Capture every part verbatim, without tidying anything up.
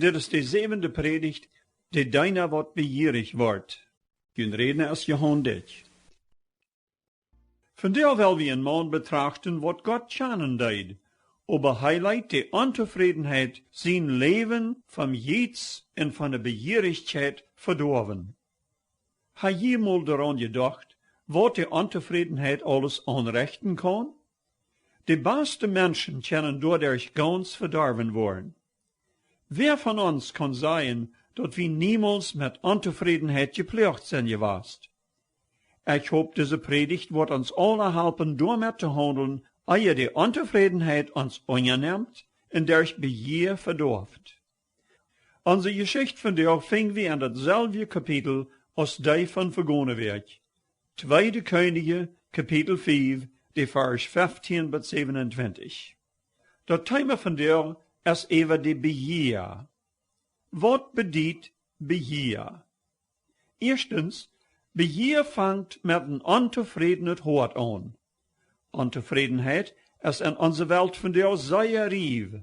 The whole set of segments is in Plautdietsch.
Dit es de säwende Prädicht, de Deena waut bejierich woat. Jun Rädna es Johan Dyck. Vondoag well wie een Maun betrachten, waut Gott kjanen deed, oba hee leet de Ontofrädenheit sien Läwen von Jiez un von de Bejierichkjeit vedoawen. Ha jie mol doaraun jedocht, waut de Ontofrädenheit aules aunrechten kaun? De baste Menschen kjennen doaderch gaunz vedorwen woaren. Wäa von ons kaun sajen, daut wie niemols met Ontofrädenheit jeploagt sent jewast? Ekj hop, dise Prädicht woat ons aula halpen, doamet to haundlen, ea de Ontofrädenheit ons unjanemt un derch Bejia vedoaft. Onse Jeschicht vondoag finj wie en daut selwje Kapitel aus dee von vegone Wäakj. Tweede Kjennichs, Kapitel fief, de Varsch feftieen bat säwenuntwintich. Daut Thema vondoag es äwa de Bejia. Waut bediet Bejia? Ieeschtens, Bejia fangt met een ontofrädenet Hoat aun. Ontofrädenheit es en onse Welt vondoag sea riew.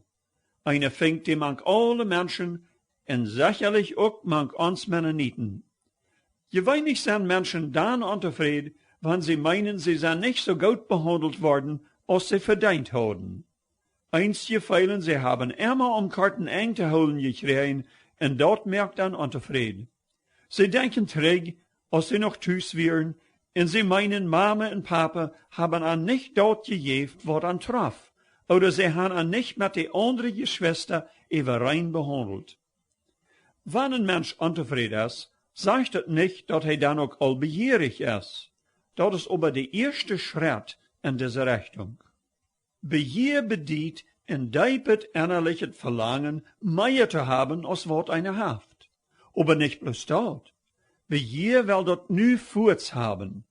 Eena finjt dee mank aule Menschen un sechalich uk mank ons Mennoniten. Jeweenlich sent Menschen dan ontofräd, wan see meenen, see sent nich soo goot behaundelt worden, aus see vedeent hauden. Eenje feelen, see haben emma aum korten Enj to hoolen jekjräajen, un daut moakt an ontofräd. See denkjen trigj, aus see noch tus wieren, un see meenen, Mame un Pape haben an nich daut jejäft, waut an trof, ooda see han an nich met de aundre Jeschwista äwarein behaundelt. Wan een Mensch ontofräd es, sajcht daut nich, daut hee dan uk aul bejierich es. Daut es oba de ieeschte Schrett en dise Rechtunk. Bejia bediet een deepet ennalichet Velangen, mea to haben aus waut eena haft. Oba nich bloos daut. Bejia well daut nu fuaz haben.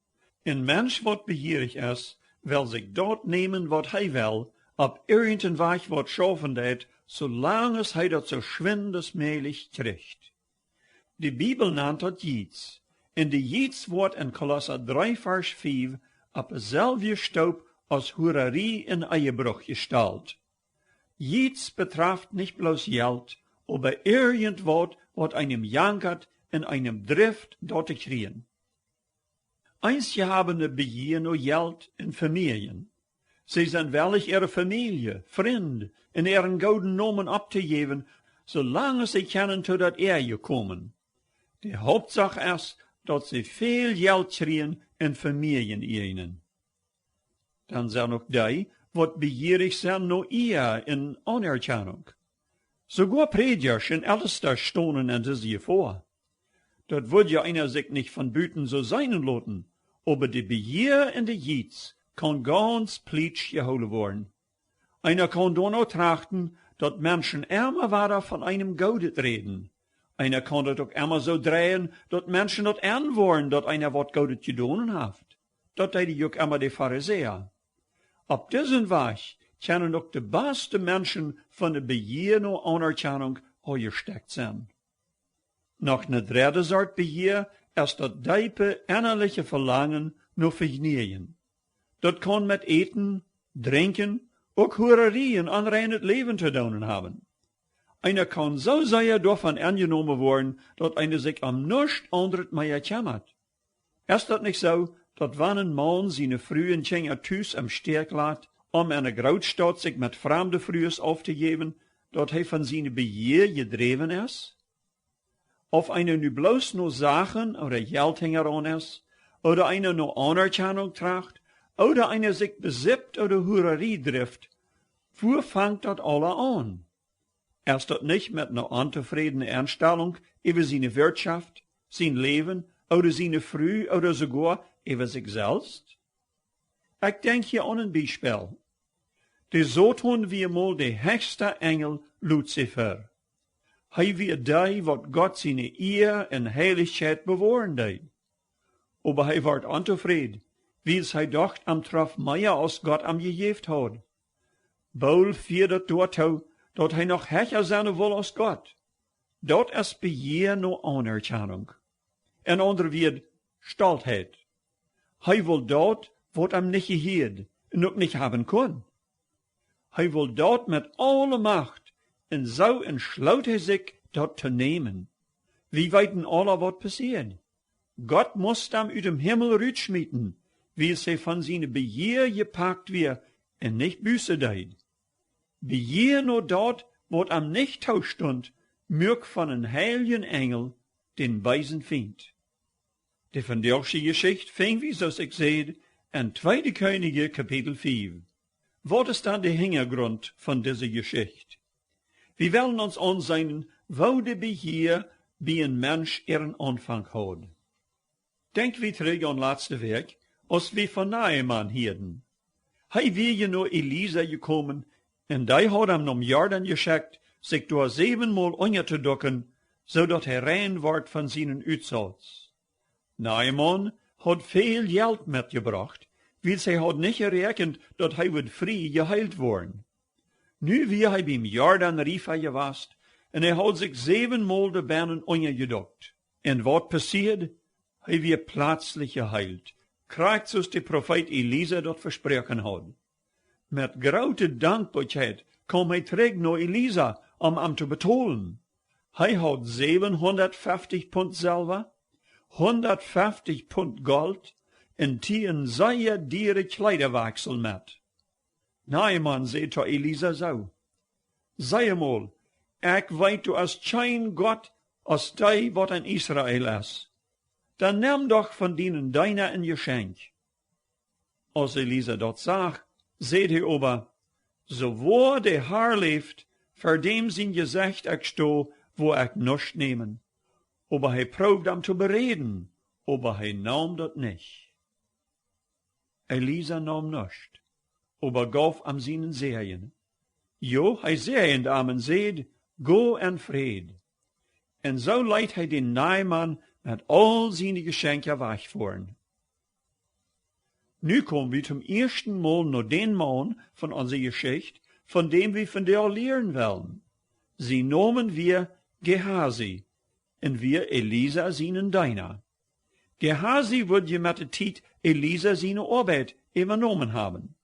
Een Mensch, waut bejierich es, well sikj daut nämen, waut hee well, opp irjent een Wajch waut schaufen deit, soo lang aus hee daut soo schwind aus mäajlich kjricht. De Bibel nant daut Jiez, un de Jiez woat en Kolossa dree Varsch fief opp deselwje Stoop aus Hurarie un Eebruch jestalt. Jiez betraft nich bloos Jelt, oba irjent waut, waut eenem jankat un eenem drift, daut to kjrieen. Eenje haben eene Bejia no Jelt un Famielje. See sent wellich, äare Famielje, Frind un äaren gooden Nomen opptojäwen, soo lang aus see kjennen to daut Äaje komen. De Hauptsach es, daut see väl Jelt kjrieen un Famielje ieejnen. Dan sent uk dee, waut bejierich sent no Ea un Aunerkjanunk. Soogoa Prädjasch un Eltestasch stonen en dise Jefoa. Daut wudd je eena sikj nich von buten soo seenen loten, oba de Bejia un de Jiez kaun gaunz plietsch jehoolen woaren. Eena kaun doano trachten, daut Menschen emma wada von eenem Goodet räden. Eena kaun daut uk emma soo dreien, daut Menschen daut enwoaren, daut eena waut Goodet jedonen haft. Daut deeden uk emma de Farisäa. Opp disen Wajch kjennen uk de baste Menschen von de Bejia no Aunerkjanunk aunjestekjt sennen. Noch eene dredde Sort Bejia es daut deepe ennaliche Velangen no Vejnieejen. Daut kaun met Äten, Drinkjen, uk Hurarie un onreinet Läwen to doonen haben. Eena kaun soo sea doavon enjenomen woaren, daut eena sikj om nuscht aundret mea kjemmat. Es daut nich soo, daut wan een Maun siene Fru un Kjinja tus em Stekj lat, om enne Grootstaut sikj met framde Frues auftojäwen, daut hee von siene Bejia jedräwen es? Auf eena nu bloos no Sachen ooda Jelt hinjaraun es, ooda eena no Aunerkjanunk tracht, ooda eena sikj besippt ooda Hurarie drift, wua fangt daut aula aun? Es daut nich met eene ontofrädne Enstalunk äwa siene Wirtschoft, sien Läwen ooda siene Fru ooda soogoa äwa sikj selfst? Ekj denkj hia aun een Biespel. De Soton wia mol de hechsta Enjel, Luzifer. Hee wia dee, waut Gott siene Ea un Heilichkjeit bewoaren deed. Oba hee wort ontofräd, wiels hee docht, am trof mea aus Gott am jejäft haud. Boolt fieed daut doatoo, daut hee noch hecha sennen wull aus Gott. Daut es Bejia no Aunerkjanunk. En aundre Wieed, Stoltheit. Hee wull daut, waut am nich jehieed un uk nich haben kunn. Hee wull daut met aule Macht, un soo entschloot hee sikj, daut to nämen. Wie weeten aula, waut passieed. Gott must am ut dem Himmel rutschmieten, wiels hee von siene Bejia jepakt wia un nich Buße deed. Bejia no daut, waut am nich toostunt, muak von een heiljen Enjel dän beesen Fient. De vondoagsche Jeschicht finj wie, soo aus ekj säd, en Tweede Kjennichs Kapitel fief. Waut es dan de Hinjagrunt von dise Jeschicht? Wie wellen ons aunseenen, woo de Bejia bie een Mensch äaren Aunfank haud. Denkj wie trigj aun latste Wäakj, aus wie von Naaman hieeden. Hee wia je no Elisa jekomen, un dee haud am nom Jordan jeschekjt, sikj doa säwenmol unjatoducken, soo daut hee rein wort von sienen Utsauz. Naaman haud väl Jelt metjebrocht, wiels hee haud nich jeräakjent, daut hee wudd frie jeheelt woaren. Nu wia hee biem Jordan riefa jewast, un hee haud sikj säwenmol doabennen unjajedukt. Un waut passieed? Hee wia pletslich jeheelt, krakjt soo aus de Profeet Elisa daut vesproaken haud. Met groote Dankboakjeit kaum hee trigj no Elisa, om am to betolen. Hee haud säwenhundatfeftich Punt Selwa, hundatfeftich Punt Golt un tieen sea diere Kjleedawakjsel met. Naaman säd to Elisa soo: See emol, ekj weet, doa es kjeen Gott aus dee, waut en Israel es. Dan nem doch von dienen Deena een Jeschenkj. Aus Elisa daut sach, säd hee oba: Soo woa de Har läft, ver däm sien Jesecht ekj sto, woa ekj nuscht nämen. Oba hee proowd am to beräden, oba hee naum daut nich. Elisa naum nuscht, oba gauf am sienen Säajen. Jo, hee säajend am un säd: Go en Fräd. Un soo leet hee dän Naaman met aul siene Jeschenkja wajchfoaren. Nu kom wie tom ieeschten Mol no dän Maun von onse Jeschicht, von däm wie vondoag lieren wellen. Sien Nomen wia Gehasi, un wia Elisa sienen Deena. Gehasi wudd je met de Tiet Elisa siene Oabeit äwanomen haben.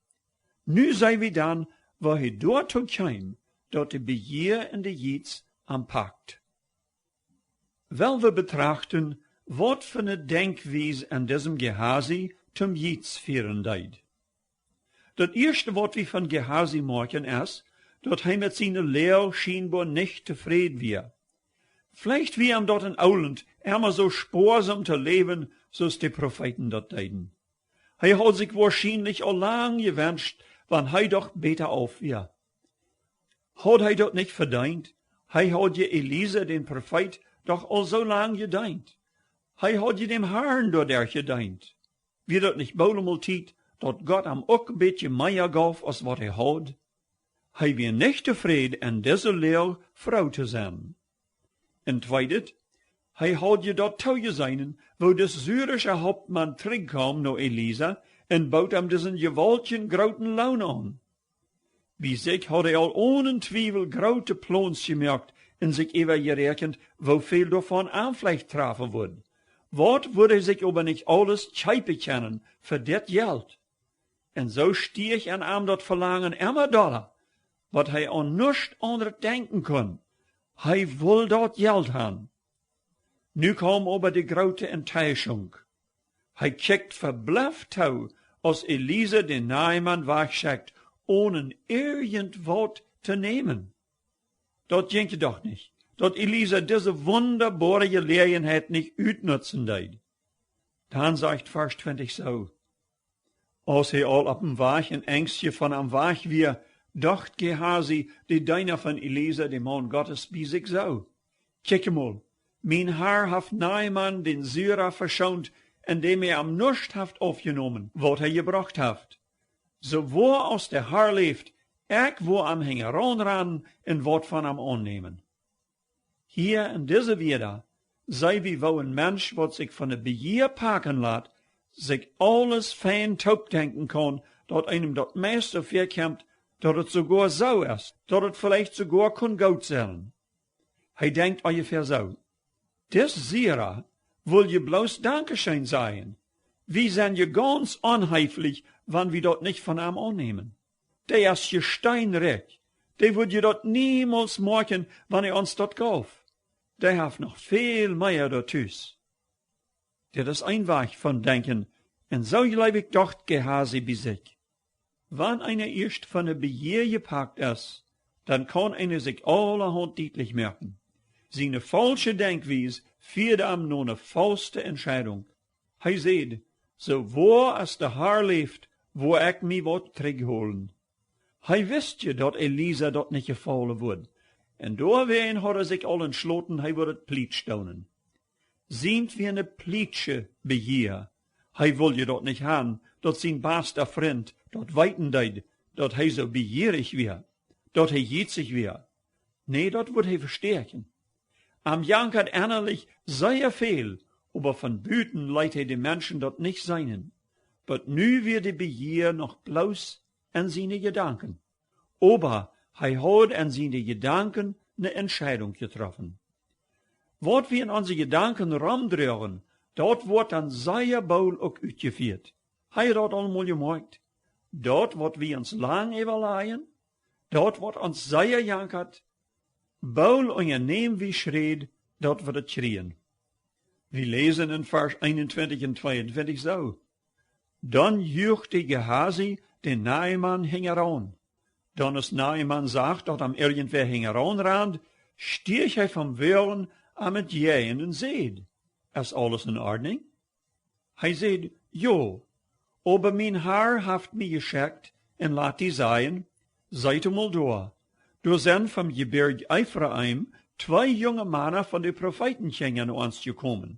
Nu see wie dan, woo hee doatoo kjeem, daut de Bejia un de Jiets am pakt. Well wie betrachten, waut fa ne Denkjwies en disem Gehasi toom Jiets fieren deed. Daut ieeschte, waut wie von Gehasi moakjen, es, daut hee met siene Loag schienboa nich tofräd wia. Veleicht wia am daut en Oolent emma soo spoasom to läwen, soo aus de Profeeten daut deeden. Hee haud sikj woarschienlich aul lang jewenscht, wan hee doch bäta auf wia. Haud hee daut nich vedeent? Hee haud je Elisa, dän Profeet, doch aul soo lang jedeent. Hee haud je däm Harn doaderch jedeent. Wia daut nich boolt emol Tiet, daut Gott am uk een bät mea gauf, aus waut hee haud? Hee wia nich tofräd, en dise Loag froo to sennen. Un tweedet, hee haud je daut toojeseenen, woo de Syrische Hauptmaun trigjkjeem no Elisa un bood am disen jewaultjen grooten Loon aun. Bie sikj haud hee aul onen Twiewel groote Plons jemoakt un sikj äwajeräakjent, woo väl doavon am veleicht trafen wudd. Waut wudd hee sikj oba nich aules kjeepen kjennen fa dit Jelt? Un soo stieech en am daut Velangen emma dolla, waut hee aun nuscht aundret denkjen kunn. Hee wull daut Jelt han. Nu kaum oba de groote Enttäuschunk. Hee kjikjt vebleft too, aus Elisa dän Naaman wajchschekjt, onen irjentwaut to nämen. Daut jinkj doch nich, daut Elisa dise wundaboare Jeläajenheit nich utnutzen deed. Dan sajcht Varsch twintich soo: Aus hee aul oppem Wajch un enjstlich von am wajch wia, docht Gehasi, de Deena von Elisa, de Maun Gottes, bie sikj soo: Kjikj emol, mien Har haft Naaman dän Syra veschoont, endäm hee am nuscht haft aufjenomen, waut hee jebrocht haft. Soo woa aus de Har läft, ekj woa am hinjaraun rannen un waut von am aunnämen. Hia en dise Wieed see wie, woo een Mensch, waut sikj von de Bejia paken lat, sikj aules fein toopdenkjen kaun, daut eenem daut meist soo väakjemt, daut et soogoa soo es, daut et veleicht soogoa kunn goot sennen. Hee denkjt onjefäa soo: Dis Syra wull je bloos Dankescheen sajen. Wie sent je gaunz onheeflich, wan wie daut nich von am aunnämen. Dee es je steenrikj. Dee wudd je daut niemols moakjen, wan hee ons daut gauf. Dee haft noch väl mea doa tus. Dit es een Wajch von denkjen, un soo jleew ekj docht Gehazi bie sikj. Wan eena ieescht von de Bejia jepakt es, dan kaun eena sikj aulahaunt dietlich moaken. Siene faulsche Denkjwies fieed am no ne fauste Entscheidunk. Hee säd: Soo woa aus de Har läft, woa ekj mie waut trigjhoolen. Hee wist je, daut Elisa daut nich jefaulen wudd, un doawäajen haud hee sikj aul entschloten, hee wudd daut plietsch doonen. Sient wia ne plietsche Bejia. Hee wull je daut nich han, daut sien basta Frint daut weeten deed, daut hee soo bejierich wia, daut hee jietsich wia. Nä, daut wudd hee vestäakjen. Am jankad ennalich sea väl, oba von buten leet hee de Menschen daut nich seenen. Bat nu wia de Bejia noch bloos en siene Jedanken. Oba hee haud en siene Jedanken ne Entscheidunk jetroffen. Waut wie en onse Jedanken romdroagen, daut woat dan sea boolt uk utjefieet. Hee haud daut aul mol jemoakjt. Daut, waut wie ons lang äwalajen, daut, waut ons sea jankat, boolt unjanäm wie Schräd, daut wie daut kjrieen. Wie läsen en Varsch eenuntwintich un tweeuntwintich soo: Dan juach de Gehazi dän Naaman hinjaraun. Dan, aus Naaman sach, daut am irjentwäa hinjaraun rand, stieech hee vom Woagen, am entjäajen un säd: Es aules en Ordnunk? Hee säd: Jo, oba mien Har haft mie jeschekjt un lat die sajen: Sitt emol doa, doa sent vom Jebirj Efraim twee junge Mana von de Profeetenkjinja no ons jekomen.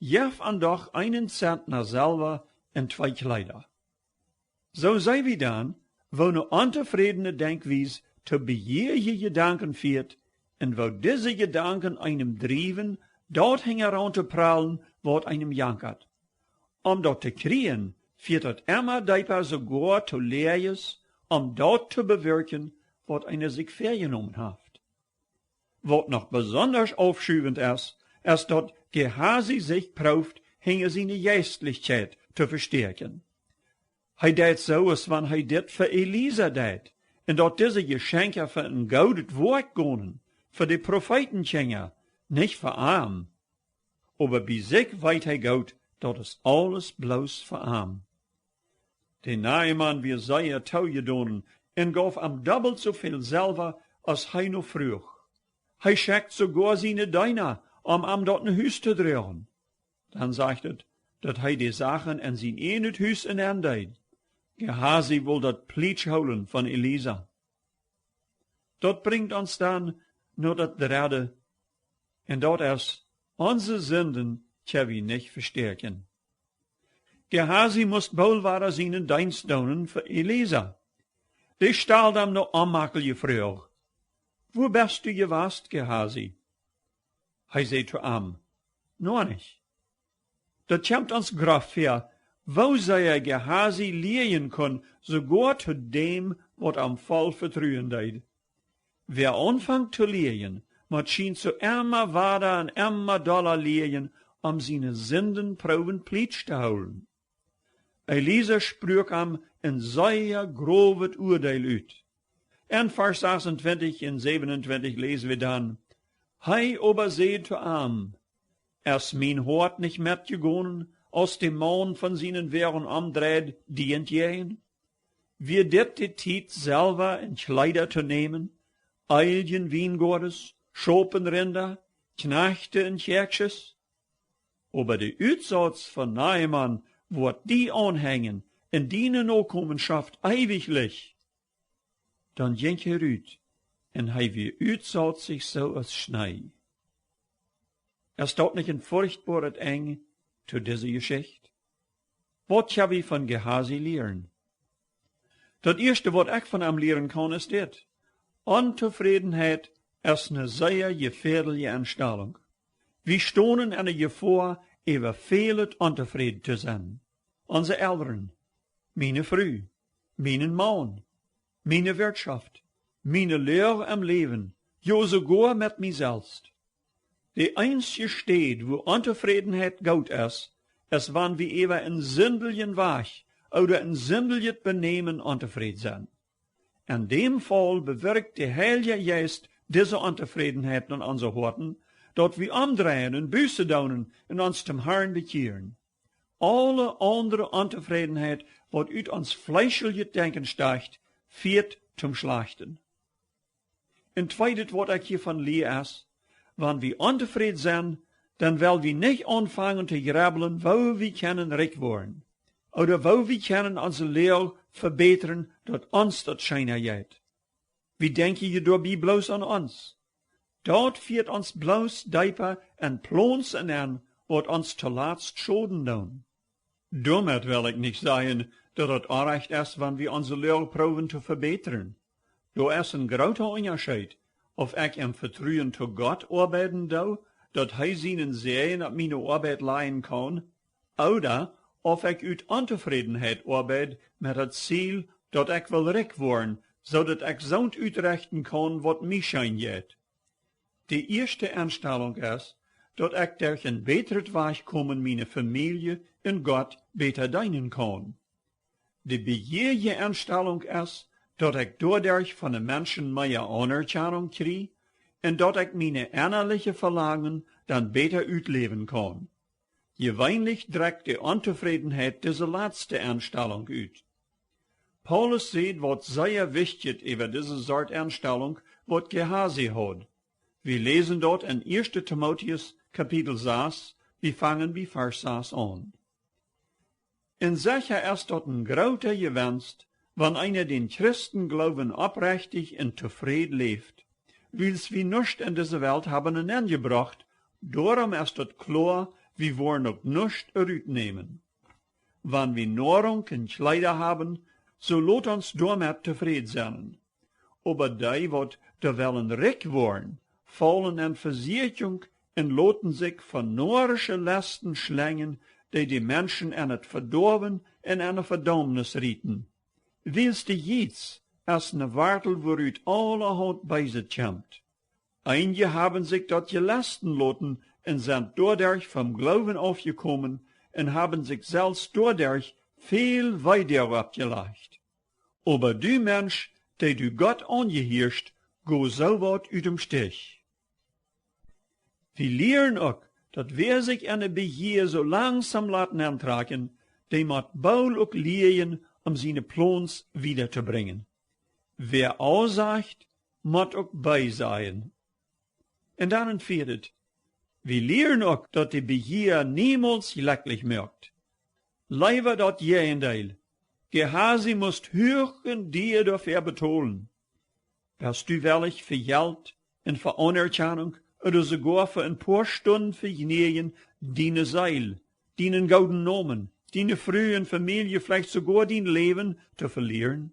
Jeff an doch eenen Zentna Selwa un twee Kjleeda. Soo see wie dan, woo ne ontofrädne Denkjwies to bejierje Jedanken fieet, un woo dise Jedanken eenem driewen, daut hinjaraun to pralen, waut eenem jankat. Om daut to kjrieen, fieet daut emma deepa, soogoa to Läajes, om daut to bewirkjen, waut eena sikj väajenomen haft. Waut noch besondasch aufschuwent es, es daut Gehazi sikj prooft, hinja siene Jeistlichkjeit to vestäakjen. Hee deit soo, aus wan hee dit fa Elisa deit, un daut dise Jeschenkja fa een goodet Woakj gonen, fa de Profeetenkjinja, nich fa am. Oba bie sikj weet hee goot, daut es aules bloos fa am. De Naaman wia sea toojedonen un gauf am dobbelt soo väl Selwa, aus hee no fruach. Hee schekjt soogoa siene Deena, om am daut no Hus to droagen. Dan sajcht et, daut hee de Sachen en sien ieejnet Hus enenn deed. Gehazi wull daut plietsch hoolen von Elisa. Daut brinjt ons dan no daut dredde, un daut es: Onse Sinden kjenn wie nich vestäakjen. Gehazi must boolt wada sienen Deenst doonen fa Elisa. Dee stald am ne onmakjelje Froag: Wua best du jewast, Gehazi? Hee säd to am: Noanich. Daut kjemt ons groff väa, woo sea Gehazi lieejen kunn, soogoa to däm, waut am voll vetruen deed. Wäa aunfangt to lieejen, mott schient soo emma wada un emma dolla lieejen, om siene Sinden proowen plietsch to hoolen. Elisa spruak am een sea growet Uadeel ut. En Varsch sasuntwintich un säwenuntwintich läsen wie dan: Hee oba säd to am: Es mien Hoat nich metjegonen, aus de Maun von sienen Woagen omdreid, die entjäajen? Wia dit de Tiet, Selwa un Kjleeda to nämen, Eeljen, Wiengoades, Schopen, Rinda, Kjnajchte un Kjäakjsches? Oba de Utsauz von Naaman woat die aunhenjen un diene Nokomenschoft eewich. Dan jinkj hee rut, un hee wia utsauzich soo aus Schnee. Es daut nich een furchtboaret Enj to dise Jeschicht? Waut kjenn wie von Gehazi lieren? Daut ieeschte, waut ekj von am lieren kaun, es dit: Ontofrädenheit es ne sea jefäadelje Enstalunk. Wie stonen en de Jefoa, äwa välet ontofräd to sennen. Onse Elren, miene Fru, mienen Maun, miene Wirtschoft, miene Loag em Läwen, jo, soogoa met mie selfst. De eensje Städ, wua Ontofrädenheit goot es, es wan wie äwa een sindjen Wajch ooda een sindjet Benämen ontofräd sent. En däm Faul bewirkjt de Heilja Jeist dise Ontofrädenheit en onse Hoaten, daut wie omdreien un Buße doonen un ons toom Harn bekjieren. Aule aundre Ontofrädenheit, waut ut ons fleeschlichet Denkjen steit, fieet toom Schlajchten. Un tweedet, waut ekj hia von lia es, wan wie ontofräd sent, dan well wie nich aunfangen to jrebeln, woo wie kjennen rikj woaren, ooda woo wie kjennen onse Loag vebätren, daut ons daut scheena jeit. Wie denkjen je doabie bloos aun ons. Daut fieet ons bloos deepa en Plons enenn, waut ons toolatst schoden doonen. Doamet well ekj nich sajen, daut daut onrajcht es, wan wie onse Loag proowen to vebätren. Doa es een groota Unjascheet, auf ekj em Vetruen to Gott oabeiden doo, daut hee sienen Säajen opp miene Oabeit lajen kaun, ooda auf ekj ut Ontofrädenheit oabeid met daut Ziel, daut ekj well rikj woaren, soo daut ekj soont utrechten kaun, waut mie scheen jeit. De ieeschte Enstalunk es, daut ekj derch een bätret Wajchkomen miene Famielje un Gott bäta deenen kaun. De bejierje Enstalunk es, daut ekj doaderch von de Menschen mea Aunerkjanunk kjrie un daut ekj miene ennaliche Velangen dan bäta utläwen kaun. Jeweenlich drekjt de Ontofrädenheit dise latste Enstalunk ut. Paulus sajcht waut sea wichtjet äwa dise Sort Enstalunk, waut Gehazi haud. Wie läsen daut en ieeschte Timotäus Kapitel sas, wie fangen bie Varsch sas aun. Un secha es daut een groota Jewenst, wan eena dän Christengloowen oprechtich un tofräd läft, wiels wie nuscht en dise Welt haben enenjebrocht, doarom es daut kloa, wie woaren uk nuscht rutnämen. Wan wie Noarunk un Kjleeda haben, soo lot ons doamet tofräd sennen. Oba dee, waut doa wellen rikj woaren, faulen en Vesieekjunk un loten sikj von noarische Lesten schlenjen, dee de Menschen en daut Vedoawen un en de Vedaumnis rieten. Wiels de Jiets es ne Wartel, wuarut aulahaunt Beeset kjemt. Eenje haben sikj daut jelesten loten un sent doaderch vom Gloowen aufjekomen un haben sikj selfst doaderch väl Wee doaropp jelajcht. Oba du Mensch, dee du Gott aunjehieescht, go soo waut ut dem Stich. Wie lieren uk, daut wäa sikj en de Bejia soo langsom lat nentrakjen, dee mott boolt uk lieejen, om siene Plons wieda to brinjen. Wäa A sajcht, mott uk B sajen. Un dan een vieedet. Wie lieren uk, daut de Bejia niemols jlekjlich moakt. Leewa daut Jäajendeel. Gehazi must huach un dia doafäa betolen. Best du wellich fa Jelt un fa Aunerkjanunk, ooda soogoa fa een poa Stunden Vejnäajen diene Seel, dienen gooden Nomen, diene Fru un Famielje, veleicht soogoa dien Läwen to velieren?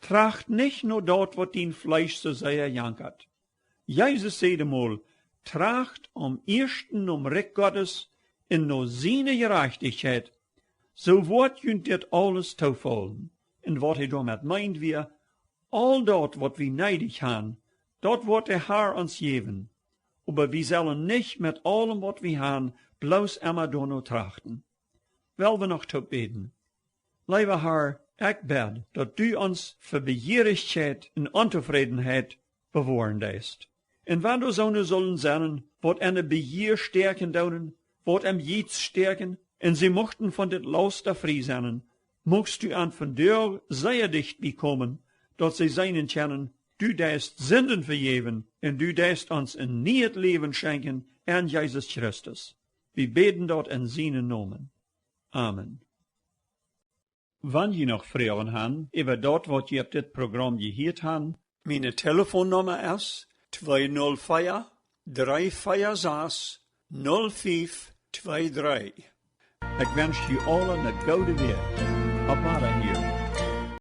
Tracht nich no daut, waut dien Fleesch soo sea jankat. Jesus säd emol: Tracht aum ieeschten nom Rikj Gottes un no siene Jerajchtichkjeit, soo woat junt dit aules toofaulen. Un waut hee doamet meend wia, aul daut, waut wie needich han, daut woat de Har ons jäwen. Oba wie sellen nich met aulem, waut wie han, bloos emma doano trachten. Well wie noch toop bäden. Leewa Har, ekj bäd, daut du ons fa Bejierichkjeit un Ontofrädenheit bewoaren deist. Un wan doa soone sullen sennen, waut en de Bejia stäakjen doonen, waut em Jiets stäakjen, un see muchten von dit Lausta frie sennen, muchst du an vondoag sea dicht bie komen, daut see seenen kjennen, du deist Sinden vejäwen un du deist ons een nieet Läwen schenkjen en Jesus Christus. Wie bäden daut en sienen Nomen. Amen. Wan jie noch Froagen han äwa daut, waut jie opp dit Program jehieet han, miene Telefonnumma es twee null vea, dree vea sas, null fief twee dree. Ekj wensch junt aulen eene goode Wäakj. Opp Wadahieren.